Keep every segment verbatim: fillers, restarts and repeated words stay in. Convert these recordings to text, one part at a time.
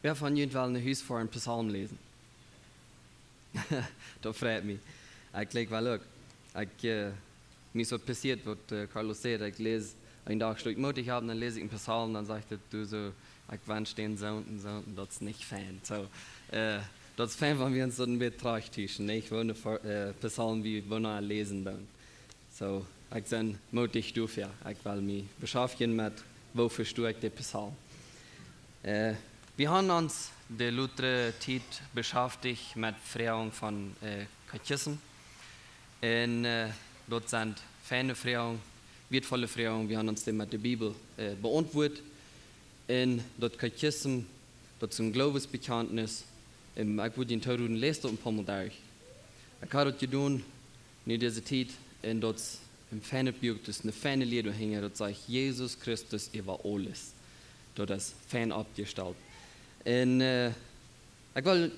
Wäa von junt well no Hus foaren un Psalm läsen? Daut freit mie. Ekj läs well uk. Ekj, äh, mie es daut passieet, waut, äh, Carlos säd. Ekj läs een Dach stoakj mootich opp, dan läs ekj een Psalm, dan sajcht et, du, soo, ekj wensch dän soo un soo, un daut es nich fein. Soo, äh, daut es fein, wan wie ons daut een bät trigjtieschen, nich? Woo een, äh, Psalm wie woo wie läsen dan. Soo, ekj sie mootich doafäa. Ekj well mie beschaftjen met, woo vesto ekj de Psalm. Äh, wie haben ons de latste Tiet beschaftich met Froagen von, äh, Katechism. Un, äh, daut sent feine Froagen, wieetvolle Froagen. Wie haben ons dee met de Bibel, äh, beauntwuat. Un daut Katechism, daut es een Gloowesbekjantnis. Un ekj wudd junt tooroden, läst daut een poa mol derch. Ekj hab daut jedonen, nu dise Tiet, un daut es een feinet Buak, daut es eene feine Lia doahinja, daut sajcht Jesus Christus äwa aules. Daut es fein oppjestalt. Un, äh, ekj well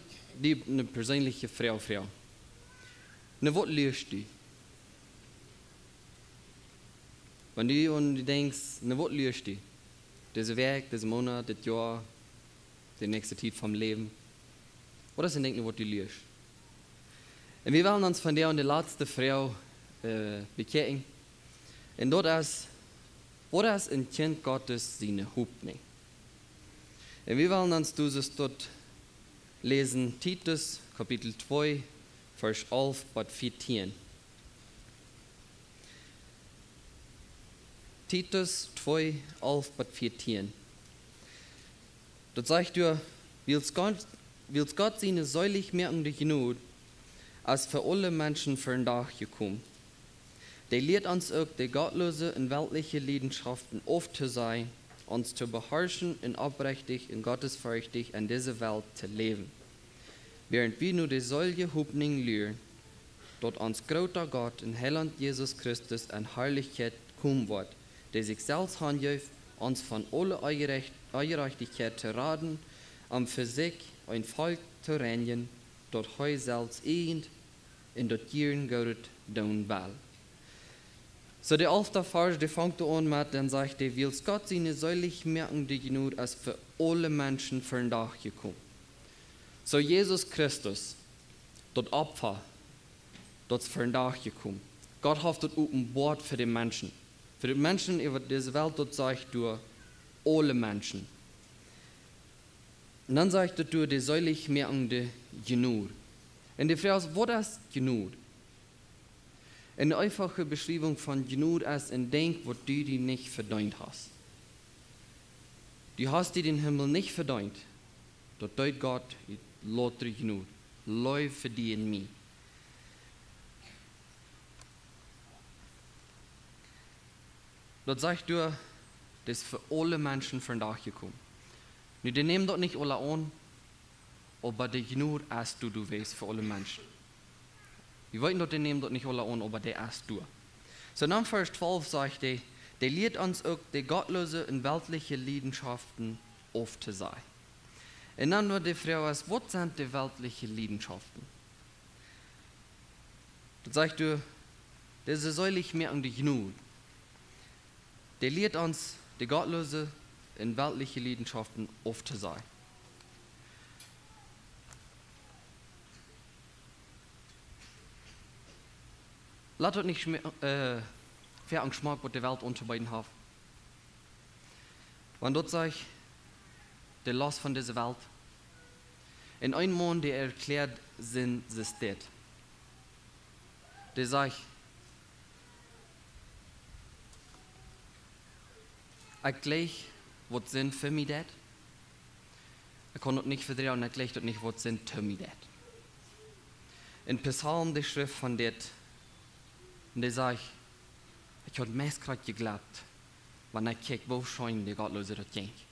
die eene perseenelje Froag froagen. No waut luast du? Wan du aun die denkjst, no waut luast du? Dise Wäakj, disen Moonat, dit Joa, de näakjste Tiet vom Läwen. Waut es een Dinkj, no waut du luast? Un wie wellen ons vondoag de latste Froag, äh, bekjikjen. Un daut es, waut es een Kjint Gottes siene Hopninj? Un wie wellen ons dise Stekj läsen, Titus, Kapitel twee, Varsch alf bat vieetieen. Titus twee, alf bat vieetieen. Daut sajcht doa, wiels Gott, wiels Gott siene seelichmoakende Jnod es fa aule Menschen vondoag jekomen. Dee lieet ons uk, de gottloose un weltliche Liedenschaften auftosajen, ons to beharschen un oprechtich un gottesferchtich en dise Welt to läwen. Wäarent wie no de seelje Hopninj luaren, daut ons groota Gott un Heilaunt Jesus Christus en Harlichkjeit komen woat, dee sikj selfst hanjeef, ons von aule Onjerajcht-, Onjerajchtichkjeit to raden, om fa sikj een Volkj to reinjen, daut hee selfst ieejent un daut jieren Goodet doonen well. Soo, de alfta Varsch, dee fangt doa aun met, dan sajcht hee, wiels Gott siene seelichmoakende Jnod es fa aule Menschen vondoag jekomen. Soo, Jesus Christus, daut Opfa, daut es vondoag jekomen. Gott haft daut openboat fa de Menschen. Fa de Menschen äwa dise Welt, daut sajcht doa aule Menschen. Un dan sajcht et doa de seelichmoakende Jnod. Un de Froag es, waut es Jnod? Eene eefache Beschriewunk von Jnod es een Dinkj, waut du die nich vedeent hast. Du hast die dän Himmel nich vedeent. Daut deed Gott ut lautre Jnod. Leew fa die un mie. Daut sajcht doa, daut es fa aule Menschen vondoag jekomen. Nu, dee nämen daut nich aula aun, oba de Jnod es doa, du weetst, fa aule Menschen. Wie weeten daut, dee nämen daut nich aula aun, oba dee es doa. Soo, dan Varsch twalf sajcht hee, dee lieet ons uk, de gottloose un weltliche Liedenschaften auftosajen. Un dan woat de Froag es, waut sent de weltliche Liedenschaften? Daut sajcht doa, dise seelichmoakende Jnod, dee lieet ons, de gottloose un weltliche Liedenschaften auftosajen. Lot daut nich schme-, äh, fa ons schmock, waut de Welt auntobeeden haft. Wan daut sajcht, de Lost von dise Welt. Un een Maun, dee erkjläat Sind soo. Dee sajcht, ekj jleich, waut Sind fa mie deit. Ekj kaun daut nich vedroagen, ekj jleich daut nich, waut Sind to mie deit. Een Psalm, dee schrift von dit, un dee sajcht, ekj haud meist krakjt jejleeft, wan ekj kjikj, woo scheen de Gottloose daut jinkj.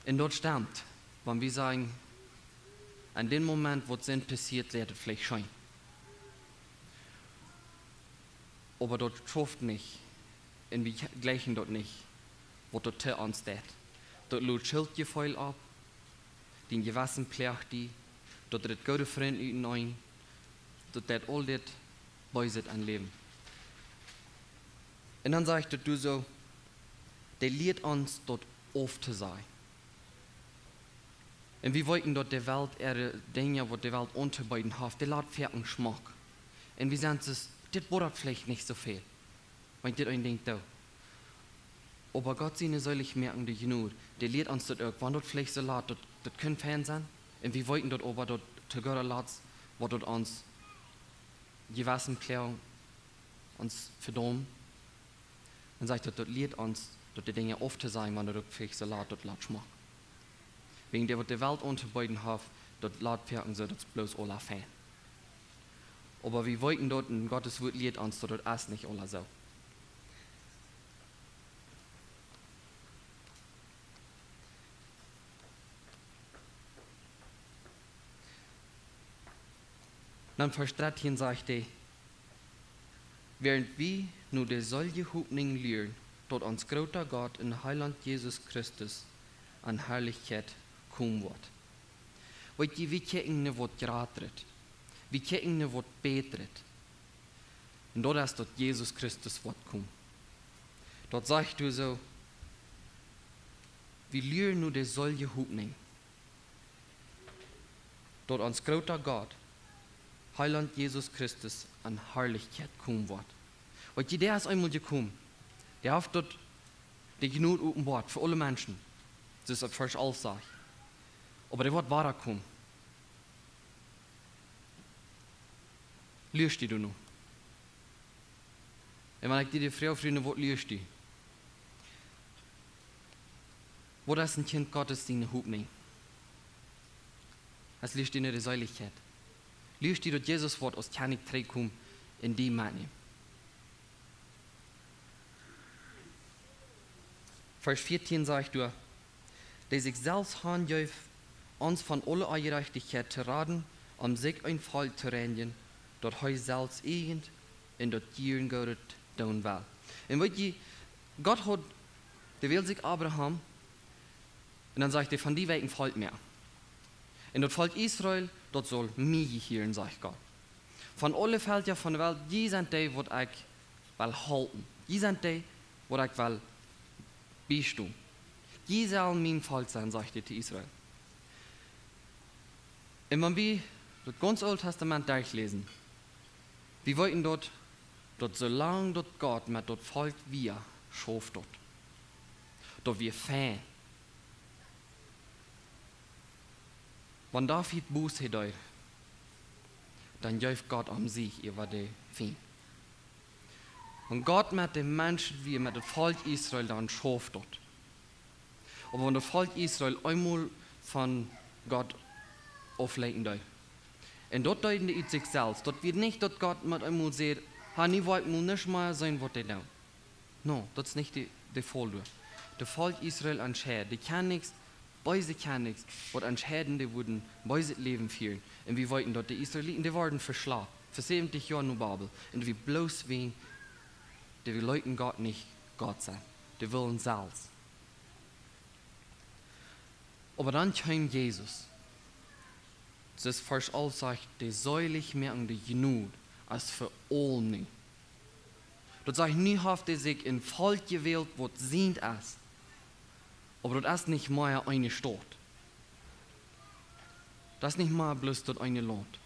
Un daut stemt, wan wie sajen, aun dän Moment, waut Sind passieet, leet et veleicht scheen. Oba daut schauft nich, un wie jleichen daut nich, waut daut to ons deit. Daut lot Schuldjefeel opp, dien Jewessen ploagt die, daut rät goode Frind uteneen, daut deit aul dit Beeset em Läwen. Un dan sajcht et doa soo, dee lieet ons daut auftosajen. Un wie weeten daut de Welt äare Dinja, waut de Welt auntobeeden haft, dee lat foaken schmock. Un wie sent soo, dit woat veleicht nich soo väl, wan ekj dit een Dinkj doo. Oba Gott siene seelichmoakende Jnod, dee lieet ons daut uk, wan daut veleicht soo lat, daut, daut kaun fein sennen. Un wie weeten daut oba, daut to gooda Latst woat daut ons Jewessen ploagen, ons vedaumen. Un sajcht daut, daut lieet ons, daut de Dinja auftosajen, wan daut uk veleicht soo lat, daut lat schmock. Wäajen dee, waut de Welt auntobeeden haft, daut lat foaken soo, daut es bloos aula fein. Oba wie weeten daut, un Gottes Wuat lieet ons, daut daut es nich aula soo. Dan Varsch dartieen sajcht hee: "Wäarent wie no de seelje Hopninj luaren, daut ons groota Gott un Heilaunt Jesus Christus aun Harlichkjeit komen woat." Weet jie, wie kjikjen no waut jratret. Wie kjikjen no waut bätret. Un daut es, daut Jesus Christus woat komen. Daut sajcht doa soo, wie luaren no de seelje Hopninj, daut ons groota Gott, Heilaunt Jesus Christus, aun Harlichkjeit komen woat. Weet jie, dee es eemol jekomen. Dee haft daut, de Jnod openboat fa aule Menschen. Soo aus Varsch alf sajcht. Oba dee woat wada komen. Luascht du doano? Un wan ekj die de Froag froag, waut luascht du? Waut es een Kjint Gottes siene Hopninj? Aus luascht du no de Seelichkjeit? Luascht du, daut Jesus woat aus Kjennich trigjkomen un die metnämen? Varsch vieetieen sajcht doa: "Dee sikj selfst hanjeef, ons von aule Onjerajchtichkjeit to raden, om sikj een Volkj to reinjen, daut hee selfst ieejent un daut jieren Goodet doonen well." Un weet jie, Gott haud, dee wäld sikj Abraham, un dan sajcht hee: "Von die woat een Volkj moaken. Un daut Volkj Israel, daut saul mie jehieren", sajcht Gott. "Von aule Velkja von de Welt, jie sent dee, waut ekj well halpen. Jie sent dee, waut ekj well biestonen. Jie sellen mien Volkj sennen", sajcht hee to Israel. Un wan wie daut gaunze Oole Tastament derchläsen, wie weeten daut, daut soo lang daut Gott met daut Volkj wia, schauft daut. Daut wia fein. Wan David Buße deed, dan jeef Gott am Sieg äwa de Fiend. Wan Gott met de Menschen wia, met daut Volkj Israel, dan schauft daut. Oba wan daut Volkj Israel eemol von Gott auflenkjen deed, un daut deeden dee ut sikj selfst, daut wia nich daut Gott met eemol säd: "Ha, nu woa ekj mol nuscht mea seenen, waut dee doonen." No, daut es nich de, de Faul doa. Daut Volkj Israel entscheed, de Kjennichs, beese Kjennichs, waut entscheeden, dee wudden beeset Läwen fieren. Un wie weeten, daut de Israeliten, dee worden veschlapt fa säwentich Joa no Babel. Un wie bloos wäajen, dee leeten Gott nich Gott sennen. Dee wullen selfst. Oba dan kjeem Jesus. Soo aus Varsch alf sajcht, de seelichmoakende Jnod es fa aule nu. Daut sajcht, nu haft hee sikj een Volkj jewält, waut sient es. Oba daut es nich mea eene Staut. Daut es nich mea bloos daut eene Launt.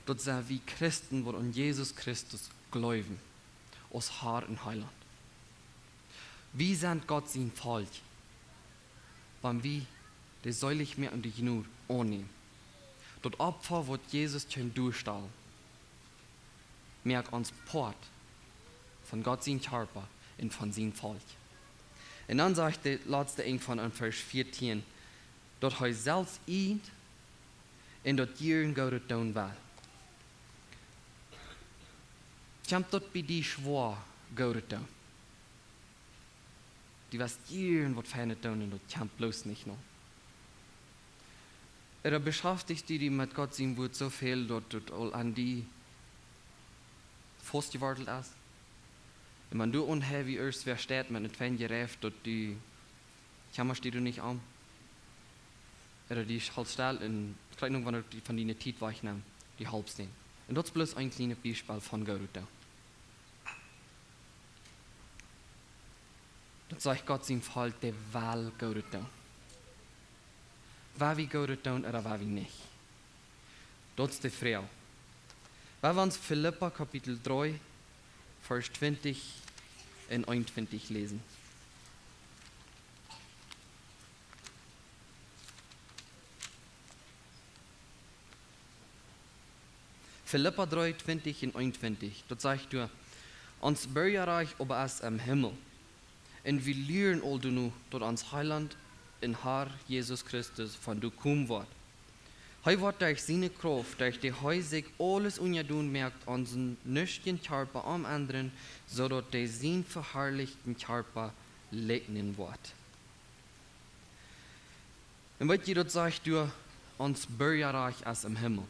Daut sent wie Christen, waut aun Jesus Christus jleewen, aus Har un Heilaunt. Wie sent Gott sien Volkj, wan wie de seelichmoakende Jnod aunnämen. Daut Opfa, waut Jesus kjeem doastalen, moakt ons Poat von Gott sien Kjarpa un von sien Volkj. Un dan sajcht daut latste Enj von aun Varsch vieetieen, daut hee selfst ieejent un daut jieren Goodet doonen well. Kjemt daut bie die schwoa, Goodet doonen? Du west jieren waut Feinet doonen un daut kjemt bloos nich no. Ooda beschaftjst du die met Gott sien Wuat soo väl, daut daut aul aun die faustjewortelt es? Un wan du aun heavy earth wea steit met een fein Jereef, daut du, kjemmascht die doa nich om. Ooda du halst stell un kjrichst noch, wan du die von diene Tiet wajchnemmst, du halpst dän. Un daut es bloos een kjlienet Biespel von Goodet doonen. Sajcht Gott sien Volkj, dee well Goodet doonen. Woa wie Goodet doonen ooda woa wie nich? Daut es de Froag. Woa wie ons Filippa Kapitel dree, Varsch twintich un eenuntwintich läsen. Filippa dree, twintich un eenuntwintich, daut sajcht doa: Ons Birjarajcht oba es em Himmel. Un wie luaren aul doano, daut ons Heilaunt un Har Jesus Christus von doa komen woat. Hee woat derch siene Krauft, derch dee hee sikj aules unjadon moakt, onsen nuschtjen Kjarpa omendren, soo daut dee sien veharlichten Kjarpa likjnen woat. Un weet jie, daut sajcht doa, ons Birjarajcht es em Himmel.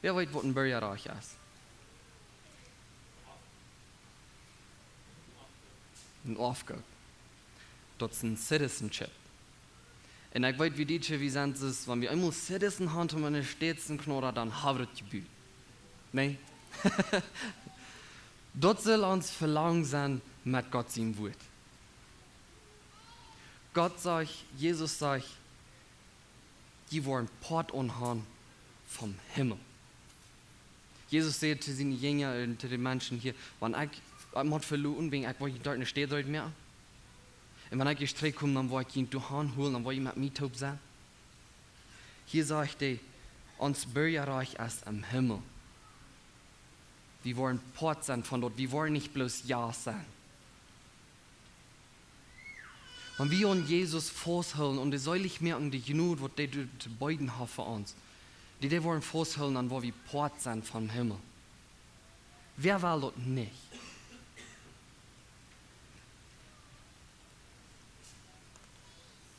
Wäa weet, waut een Birjarajcht es? Een Oafgoot. Daut es een Citizenship. Un ekj weet, wie Dietsche, wie sent daut, wan wie eemol Citizen haben, om enne States to komen, dan haben wie daut jebut. Nä? Daut saul ons Velangen sennen met Gott sien Wuat. Gott sajcht, Jesus sajcht, jie woaren Poat aunhaben vom Himmel. Jesus säd to siene Jinja un to de Menschen hia: Wan ekj, ekj mott veloten, wäajen ekj well junt doa eene Städ reed moaken. Un wan ekj trigj kom, dan woa ekj junt doa han holen, dan woa jie met mie toop sennen. Hia sajcht hee, ons Birjarajcht es em Himmel. Wie woaren Poat sennen von daut, wie woaren nich bloos Jast sennen. Wan wie aun Jesus fausthoolen, aun de seelichmoakende Jnod, waut dee doa to beeden haft fa ons, dee, dee woaren fausthoolen, dan woa wie Poat sennen vom Himmel. Wäa well daut nich?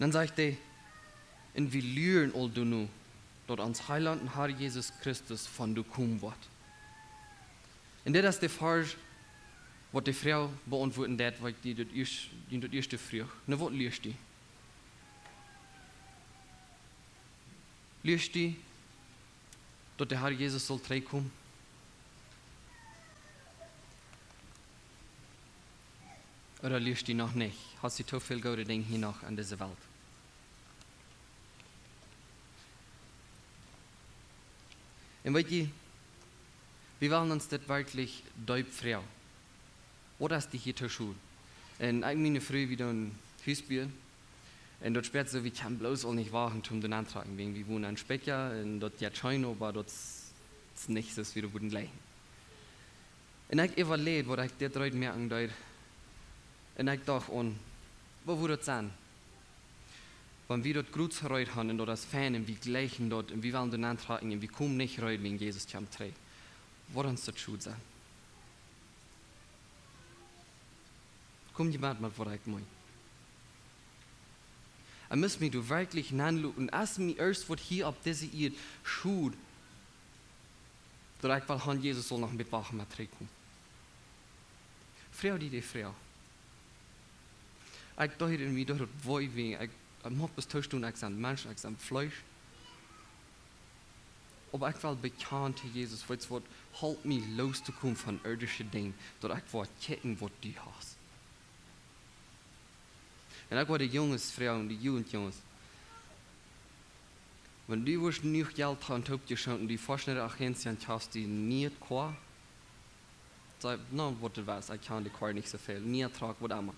Dan sajcht hee, un wie luaren aul doano, daut ons Heilaunt un Har Jesus Christus von doa komen woat. Un dit es de Varsch, waut de Froag beauntwuaden deit, waut ekj die daut ieescht, die daut ieeschte fruach. Nu, waut luascht du? Luascht du, daut de Har Jesus saul trigjkomen? Ooda luascht du noch nich? Hast du too väl goode Dinja hia noch aun dise Welt? Un weet jie, wie wellen ons dit werkjlich deep froagen. Waut es die hia to schod? Un ekj un miene Fru, wie doonen Hus buen. Un daut späat soo, wie kjennen bloos aul nich wachten, om doa aun to trakjen. Wäajen wie wonen en Spikja un daut jeit scheen, oba daut es nich soo aus wie daut wudden jlikjen. Un ekj äwaläd, waut ekj dit reed moaken deed. Un ekj docht aun, waut wudd daut sennen, wan wie daut Groot reed haben un daut es fein un wie jlikjen daut un wie wellen doa aun trakjen un wie komen nich reed, wan Jesus kjemt trigj? Wudd ons daut schod sennen? Kom jie met, met waut ekj meen? Ekj mott mie doa werkjlich nenloten. Es mie ieescht waut hia opp dise Ieed schod, daut ekj well han, Jesus saul noch een bät wachten met trigjkomen? Froag die de Froag. Ekj deed en mie, daut wee, wäajen ekj, ekj mott bloos toostonen, ekj sie Mensch, ekj sie Fleesch. Oba ekj well bekjanen to Jesus, weetst waut, halp mie loos to komen von irdische Dinja, daut ekj woa kjikjen, waut du hast. Un ekj woa de Junges froagen, de Jugendjunges. Wan du wurscht jenuach Jelt haben toopjeschooten, du foascht no de Agentie un kjafst die een nieet Koa. Saj, nu, waut et wia, ekj kjan de Koa nich soo väl. Nieen Truck, waut emma.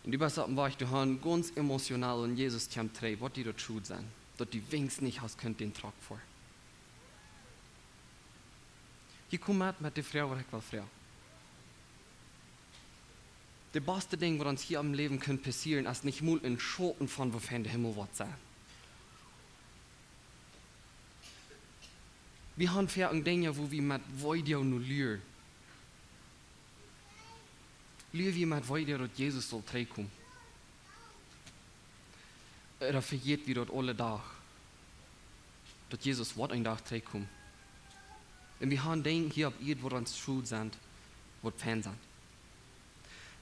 Un du best oppem Wajch, du hast gaunz emotional un Jesus kjemt trigj, waut die daut schod sennen, daut du weens nich hast kunt dän Truck foaren. Jie komen met, met de Froag, waut ekj well froagen. De baste Dinj, waut ons hia em Läwen kaun passieren, es nich mol een Schauten von woo fein de Himmel woat sennen. Wie haben foaken Dinja, wua wie met Weedoag no luren. Lua wie met Weedoag, daut Jesus saul trigjkomen? Ooda vejät wie daut aule Dach, daut Jesus woat een Dach trigjkomen? Un wie haben Dinja hia opp Ieed, waut ons schod sent, waut fein sent.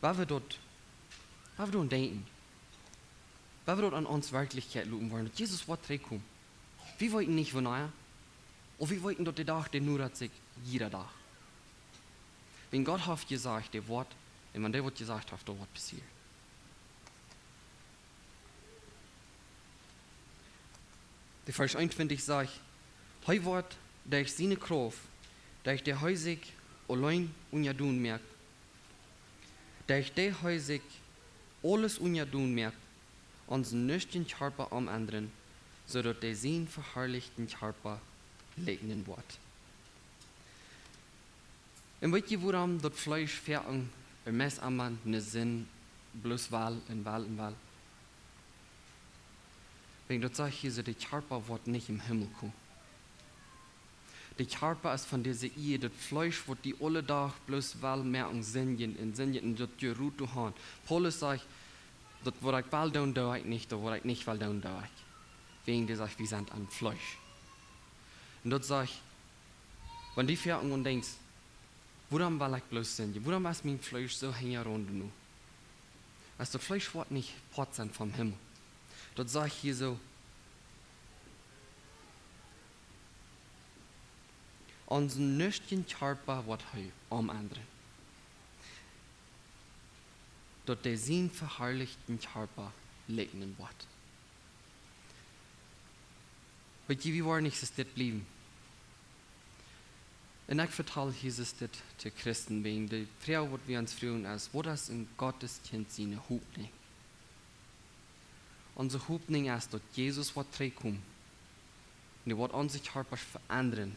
Woa wie daut, woa wie doaraun denkjen? Woa wie daut aun ons Werkjlichkjeit loten woaren, daut Jesus woat trigjkomen? Wie weeten nich wanea, oba wie weeten, daut de Dach, dee nodat sikj jieda Dach. Wan Gott haft jesajcht, dee woat Un wan dee waut jesajcht haft, dan woat passieren. De Varsch eenuntwintich sajcht: Hee woat derch siene Krauft, derch dee hee sikj auleen unjadon moakt, derch dee hee sikj aules unjadon moakt, onsen nüschtjen Kjarpa omendren, soo daut dee sien veharlichten Kjarpa likjnen woat. Un weet jie, wuarom daut Fleesch foaken un meist emma ne Sind bloos well un well un well? Wäajen daut sajcht hia soo, de Kjarpa woat nich em Himmel komen. De Kjarpa es von dise Ieed, daut Fleesch woat die aule Dach bloos well moaken sindjen un sindjen un daut jie Rut to han. Paulus sajcht, daut waut ekj well doonen, doo ekj nich, daut waut ekj nich well doonen, doo ekj. Wäajen dee sajcht, wie sent aum Fleesch. Un daut sajcht, wan du foaken aun denkjst, wuarom well ekj bloos sindjen? Wuarom es mien Fleesch soo hinjaraun nu? Aus daut Fleesch woat nich Poat sennen vom Himmel. Daut sajcht hia soo: Onsen nüschtjen Kjarpa woat hee omendren, daut dee sien veharlichten Kjarpa likjnen woat. Weet jie, wie woaren nich soo dit bliewen. Un ekj vetal hia soo dit to Christen, wäajen de Froag waut wie ons froagen es: Waut es een Gotteskjint siene Hopninj? Onse Hopninj es daut Jesus woat trigjkomen. Un dee woat onse Kjarpasch veendren.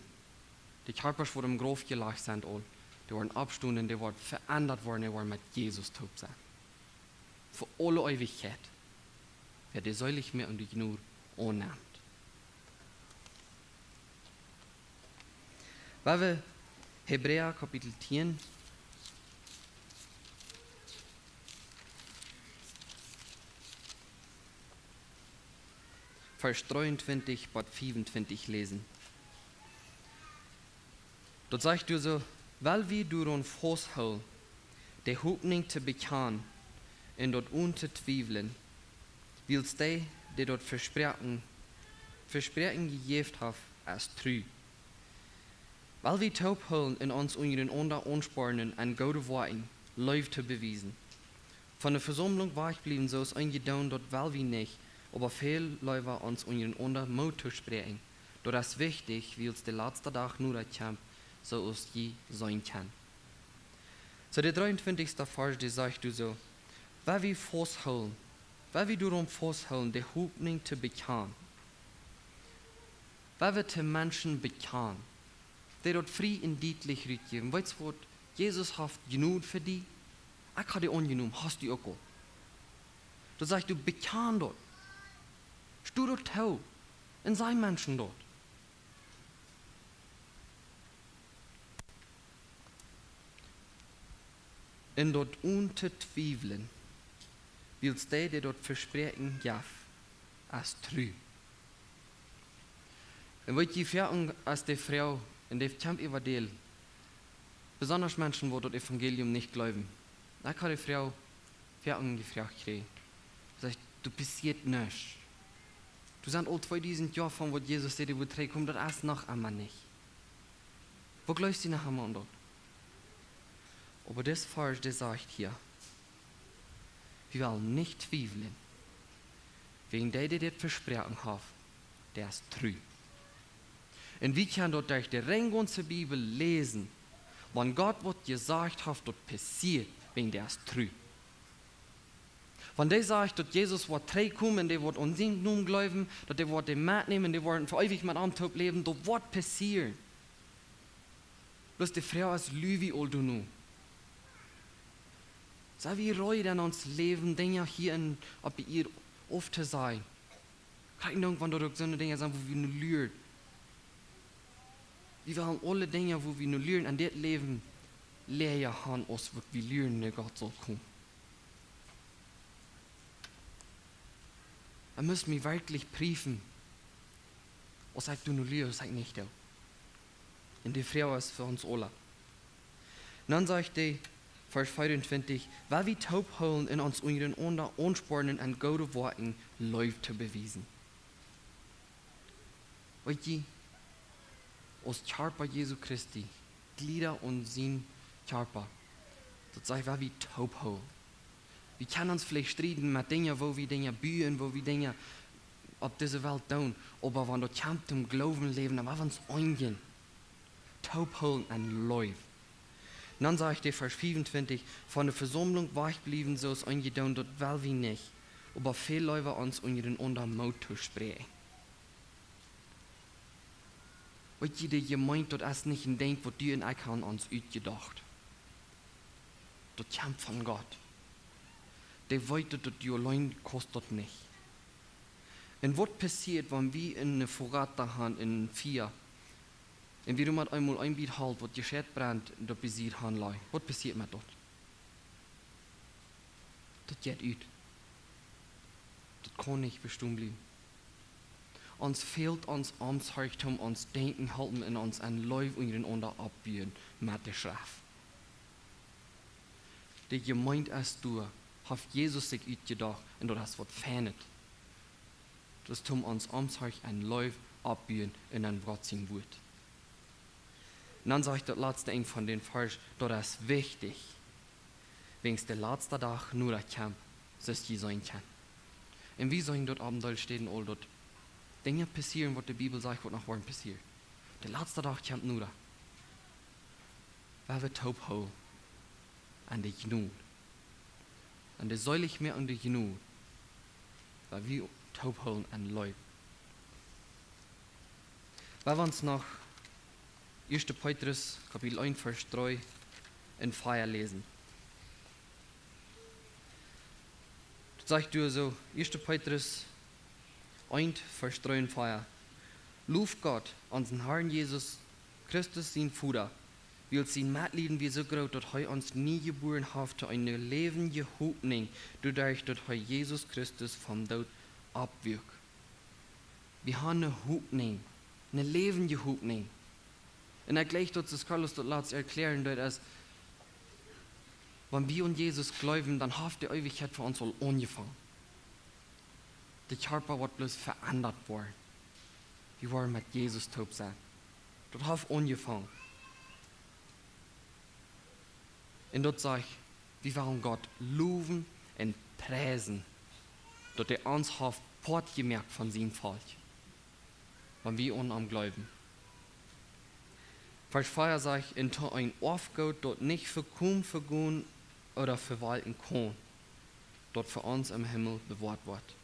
De Kjarpasch waut em Grauf jelajcht sent aul, dee woaren oppstonen un dee woaren veendat woaren, dee woaren met Jesus toop sennen. Fa aule Eewichkjeit. Wäa de Seelichkjeit un de Jnod aunnemt. Wan wie Hebräa Kapitel tieen, Varsch dreeuntwintich bat fiefuntwintich läsen. Daut sajcht doa soo: Well wie doaraun fausthoolen, de Hopninj to bekjanen un daut onen to twiewlen, wiels dee, dee daut Vespräakjen, Vespräakjen jejäft haft, es tru. Well wie toop hoolen un ons unjarenaunda aunspornen un goode Woakjen, Leew to bewiesen. Von de Vesaumlunk wajchbliewen, soo aus eenje doonen, daut well wie nich, oba väl leewa ons unjarenaunda Moot to spräakjen. Daut es wichtich, wiels de latste Dach noda kjemt, soo aus jie seenen kjennen. Soo, de dreeuntwintichste Varsch, dee sajcht doa soo: Well wie fausthoolen, well wie doaraun fausthoolen, de Hopninj to bekjanen. Well wie to Menschen bekjanen, dee daut frie un dietlich rutjäwen: Weetst waut? Jesus haft Jnod fa die. Ekj hab dee aunjenomen, hast du uk aul. Daut sajcht, du, bekjan daut. Sto daut too. Un saj Menschen daut. Un daut onen to twiewlen, wiels dee, dee daut Vespräakjen jeft, es tru. Un weet jie, foaken es de Froag, un dee kjemt äwa väl, besonda Menschen, waut daut Evangelium nich jleewen. Ekj hab de Froag foaken jefroacht jekjräajen. Sajcht: Doa passieet nuscht. Doa sent aul tweedusent Joa von waut Jesus säd, dee woat trigjkomen, daut es noch emma nich. Woo jleefst du noch emma aun daut? Oba dis Varsch, dee sajcht hia, wie wellen nich twiewlen, wäajen dee, dee dit Vespräakjen haft, dee es tru. Un wie kjennen daut derch de rein gaunze Bibel läsen, wan Gott waut jesajcht haft, daut passieet, wäajen dee es tru. Wan dee sajcht, daut Jesus woat trigjkomen un dee woat aun sienen Nomen jleewen, daut dee woat dee metnämen un dee woaren fa eewich met am toop läwen, daut woat passieren. Bloos de Froag es, lua wie aul doano? Sent wie reed en ons Läwen, Dinja hia en, opp de Ieed auftosajen? Krakjt dan, wan daut uk soone Dinja sent, wua wie no luaren. Wie wellen aule Dinja, wua wie no luaren en dit Läwen, leeja han, aus waut wie luaren, wan Gott saul komen. Dan mott ekj mie werkjlich priefen, aus ekj doano lua, aus ekj nich doo. Un de Froag es fa ons aula. Un dan sajcht hee, Varsch veeauntwintich: Well wie toop hoolen un ons unjarenaunda aunspornen un goode Woakjen, Leew to bewiesen. Weet jie, aus Kjarpa Jesu Christi, Jlieda aun sienen Kjarpa, Daut sajcht, wan wie toop hoolen. Wie kjennen ons veleicht strieden met Dinja, woo wie Dinja buen, woo wie Dinja opp dise Welt doonen. Oba wan daut kjemt toom Gloowen läwen, dan woa wie ons eenjen. Toop hoolen en Leew. Un dan sajcht de Varsch fiefuntwintich, von de Vesaumlunk wajchbliewen, soo aus eenje doonen, daut well wie nich. Oba väl leewa ons unjarenaunda Moot to spräakjen. Weet jie, de Jemeent, daut es nich een Dinkj, waut du un ekj han ons utjedocht. Daut kjemt von Gott. Dee weet, daut du auleen kaust daut nich. Un waut passieet, wan wie eene Fogata han, een Fia, un wie doa met eemol een bät Holt, waut jescheit brent, daut besied han lajcht? Waut passieet met daut? Daut jeit ut. Daut kaun nich bestonen bliewen. Ons fält ons Omsorcht, om ons Denkjen halpen un ons en Leew unjarenaunda oppbuen met de Schreft. De Jemeent es doa, haft Jesus sikj utjedocht, un daut es waut Fienet. Daut es toom ons Omsorcht en Leew oppbuen un en Gott sien Wuat. Un dan sajcht daut latste Enj von dän Varsch, daut es wichtich. Wäajens de latste Dach noda kjemt, soo aus jie seenen kjennen. Un wie seenen daut opp een Deel Städen aul, daut Dinja passieren, waut de Bibel sajcht, waut noch woaren passieren. De latste Dach kjemt noda. Wan wie toop hoolen aun de Jnod, aun de seelichmoakende Jnod, wan wie toop hoolen en Leew. Wan wie ons noch ieeschte Petrus, Kapitel eent, Varsch dree un vea läsen. Daut sajcht doa soo, ieeschte Petrus eent, Varsch dree un vea. Loft Gott, onsen Harn Jesus Christus sien Voda, wiels sien Metlieden wia soo groot, daut hee ons nie jebuaren haft to eene läwendje Hopninj, doaderch daut hee Jesus Christus vom Doot oppwuak. Wie han eene Hopninj, eene läwendje Hopninj. Un ekj jleich daut, soo aus Carlos daut latst erkjläaren deed, es, wan wie aun Jesus jleewen, dan haft de Eewichkjeit fa ons aul aunjefongen. De Kjarpa woat bloos veendat woaren. Wie woaren met Jesus toop sennen. Daut haft aunjefongen. Un daut sajcht, wie wellen Gott lowen un priesen, daut hee ons haft Poat jemoakt von sien Volkj, wan wie aun am jleewen. Varsch vea sajcht, un to een Oafgoot, daut nich vekomen, vegonen ooda vewalkjen kaun, daut fa ons em Himmel bewoat woat.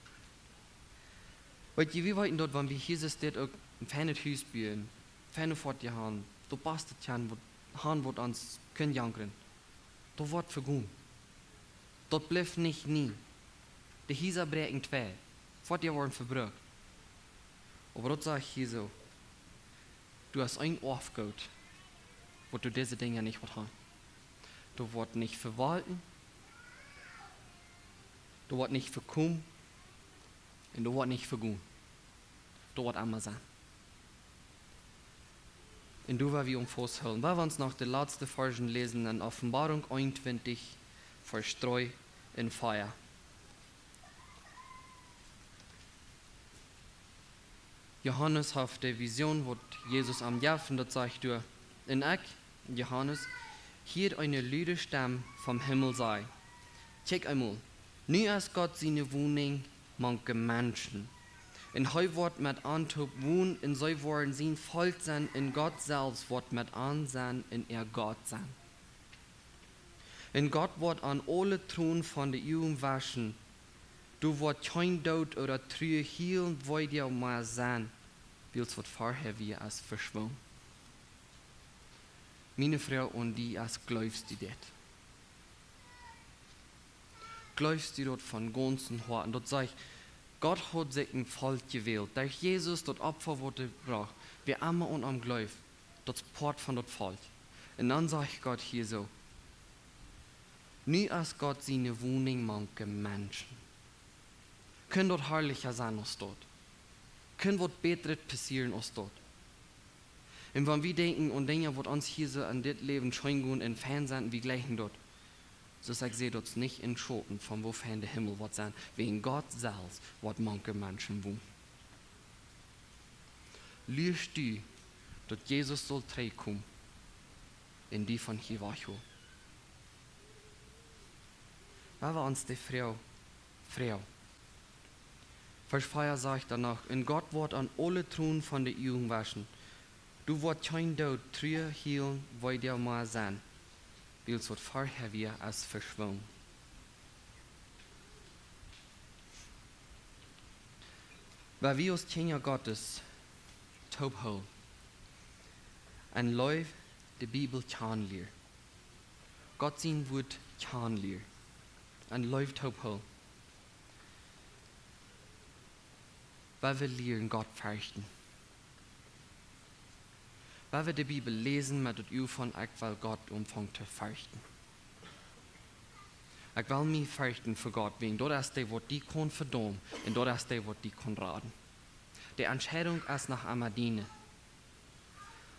Weet jie, wie weeten daut, wan wie hia soo dit uk een fienet Hus buen, feine Foatieja han, daut baste Tjan, waut han, waut ons kunn jankren, daut woat vegonen. Daut blift nich nie. De Hiesa bräakjen twei. Foatieja woaren vebrukt. Oba daut sajcht hia soo, doa es een Oafgoot, waut doa dise Dinja nich woat han. Daut woat nich vewalkjen, daut woat nich vekomen, un daut woat nich vegonen. Daut woat emma sennen. Un doa woa wie aun fausthoolen. Wan wie ons noch de latste Varschen läsen en Openboarunk eenuntwintich, Varsch dree un vea. Johanes haft de Vision, waut Jesus am jeft, un daut sajcht doa: Un ekj, Johanes, hieed eene lude Stemm vom Himmel sajen: Kjikj eemol, nu es Gott siene Woninj mank de Menschen. Un hee woat met an toop wonen, un see woaren sien Volkj sennen, un Gott selfst woat met an sennen un äa Gott sennen. Un Gott woat an aule Tronen von de Uagen wauschen. Doa woat kjeen Doot ooda Trua ooda Wee mea sennen, wiels waut verhäa wia, es veschwungen. Miene Froag aun die es: Jleefst du dit? Jleefst du daut von gaunzem Hoaten? Daut sajcht, Gott haud sikj een Volkj jewält. Derch Jesus, daut Opfa, waut hee brocht, wäa emma aun am jleeft, daut es Poat von daut Volkj. Un dan sajcht Gott hia soo: Nu es Gott siene Woninj mank de Menschen. Kunn daut harlicha sennen aus daut? Kunn waut bätret passieren aus daut? Un wan wie denkjen aun Dinja, waut ons hia soo en dit Läwen scheen gonen un fein sent, un wie jleichen daut, soo aus ekj säd, daut es nich een Schauten von woo fein de Himmel woat sennen, wäajen Gott selfst woat mank de Menschen wonen. Luast du, daut Jesus saul trigjkomen un die von hia wajchholen? Woa wie ons de Froag froagen. Varsch vea sajcht dan noch: "Un Gott woat an aule Tronen von de Uagen wauschen. Doa woat kjeen Doot, Trua, Hielen, Weedoag mea sennen, wiels waut verhäa wia, es veschwungen." Woa wie aus Kjinja Gottes toop hoolen un leew de Bibel kjanen lieren, Gott sien Wuat kjanen lieren un leew toop hoolen, woa wie lieren Gott ferchten. Woa wie de Bibel läsen met daut Jefeel von: "Ekj well Gott aunfangen to ferchten. Ekj well mie ferchten fa Gott, wäajen daut es dee, waut die kaun vedaumen, un daut es dee, waut die kaun raden." De Entscheidunk es noch emma diene.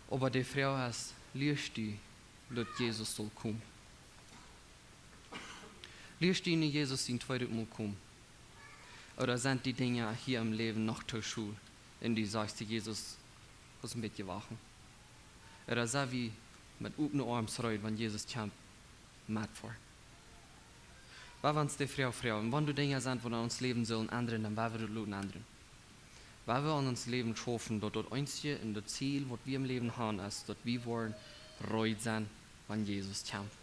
Oba de Froag es: Lieescht du, daut Jesus saul komen? Lieescht du, daut Jesus sien tweedet Mol kjemt? Ooda sent die Dinja hia em Läwen noch too schwoa, un du sajchst to Jesus: "Lass een bät wachten"? Ooda sent wie met opne Oarms reed, wan Jesus kjemt, met fa? Woa wie ons de Froag froagen, wan doa Dinja sent, waut en ons Läwen sellen endren, dan woa wie daut loten endren. Woa wie aun ons Läwen schaufen, daut daut eensje un daut Ziel, waut wie em Läwen haben, es, daut wie woaren reed sennen, wan Jesus kjemt,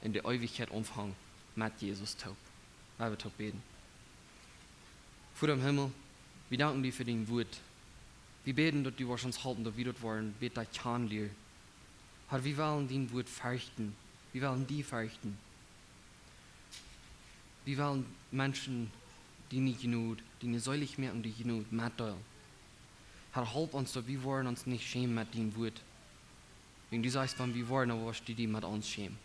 un de Eewichkjeit aunfangen met Jesus toop. Woa wie toop bäden. Voda em Himmel, wie danken die fa dien Wuat. Wie bäden, daut du woascht ons halpen, daut wie daut woaren bäta kjanen lieren. Herr, wie wellen dien Wuat ferchten. Wie wellen die ferchten. Wie wellen Menschen diene Jnod, diene seelichmoakende Jnod metdeelen. Herr, halp ons, daut wie woaren ons nich schämen met dien Wuat. Wäajen du sajchst, wan wie woaren, dan woascht du die met ons schämen.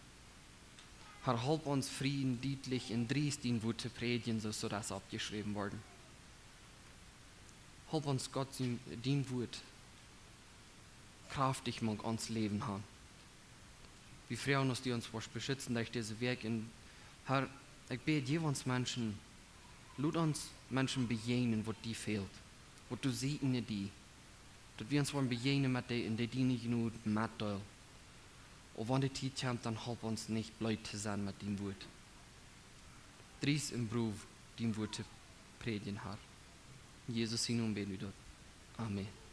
Herr, halp ons frie un dietlich un driest dien Wuat to prädjen, soo aus daut es oppjeschräwen worden. Halp ons, Gott, sien, dien Wuat kjraftich mank ons Läwen han. Wie froagen, daut du ons woascht beschitzen derch dise Wäakj. Un Herr, ekj bäd, jeff ons Menschen, lot ons Menschen bejäajnen, waut die fält, waut du sitt en die, daut wie ons woaren bejäajnen met dee, un dee diene Jnod metdeelen. Oba wan de Tiet kjemt, dan halp ons nich bleed to sennen met dien Wuat. Driest un broof dien Wuat to prädjen, Herr. En Jesus sien Nomen bäd wie daut. Amen.